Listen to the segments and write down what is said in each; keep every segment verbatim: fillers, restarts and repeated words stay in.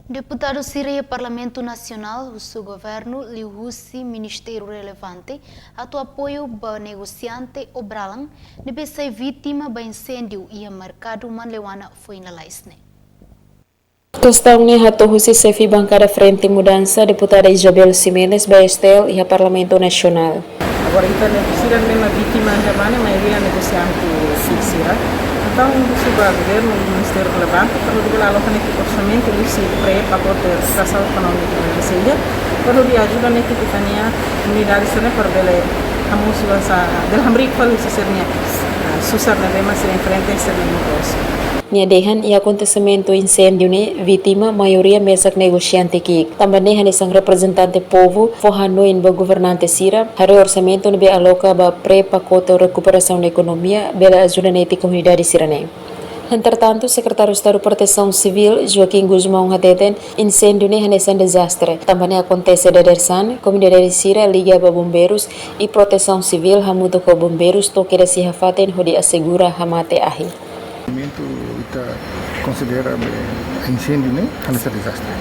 Deputadu sira iha Parlamentu Nasionál husu governu liuhusi ministériu relevante atu apoiu ba negosiante obralan ne'ebé sai vítima ba inséndiu iha merkadu Manleuana foin lalais ne'e. Kestaun ne'e hato'o husi xefe bankada Frente Mudansa, deputada Isabel Ximenes, ba S T L iha Parlamentu Nasionál. Agora, ita-nia sira ne'ebé vítima iha ne'ebá ne'e maioria negosiante sira. Entaun, husu ba governu, ministériu relevante, para bele aloka netik orsamentu husi pré-pakote reasaun ekonómika ba inséndiu, para bele ajuda netik ita-nia unidade sira para bele hamosu hanesan, bele hamriik fali husi sira-nia, ah, susar ne'ebé mak sira enfrenta iha sira-nia negósiu. Nia dehan iha akontesimentu inséndiu ne'e vítima maioria mesak negosiante ki'ik. Tanba ne'e hanesan reprezentante povu fó hanoin ba governante sira, haree orsamentu ne'ebé aloka ba pré-pakote rekuperasaun ekonomia bele ajuda netik komunidade sira-ne'e. Entretantu, Sekretáriu Estadu Protesaun Sivíl, Joaquim Gusmão hateten, inséndiu ne'e hanesan dezastre. Tanba ne'e akontese dadeer-saan, komunidade sira liga ba bombeirus i Protesaun Sivíl hamutuk ho bombeirus to'o kedas iha fatin hodi asegura hamate ahi. Momentu ita konsidera be inséndiu ne'e hanesan dezastre.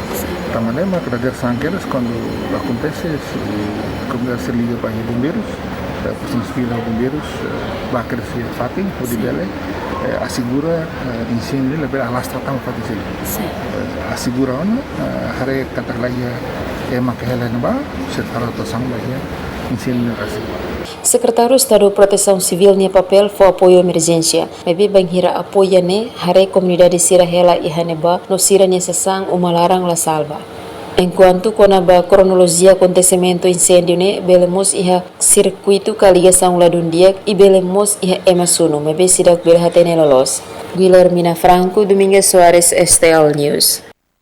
Tanba ne'e mak dadeer-saan kedas kuandu akontese, se komunidade sira liga ba bombeirus, eh, Protesaun Sivíl ho bombeirus, eh, bá kedas iha fatin hodi bele, eh, asegura, eh, inséndiu ne'e labele alastra tama fatin seluk. Eh, asegura ona, eh, haree katak laiha ema ke hela iha ne'ebá, sira fó atuasaun ba iha inséndiu ne'e rasik. Sekretáriu Estadu Protesaun Sivíl nia papél fó apoiu emerjénsia. Maibé bainhira apoiu ne'e, haree komunidade sira hela iha ne'ebá, no sira-nia sasán uma laran la salva. Enkuantu kona-ba kronolojia akontesimentu inséndiu ne'e, bele mós iha sirkuitu ka ligasaun ladún di'ak i bele mós iha ema sunu, maibé seidauk bele hatene loloos. Guilhermina Franco, Domingas Soares, S T L News.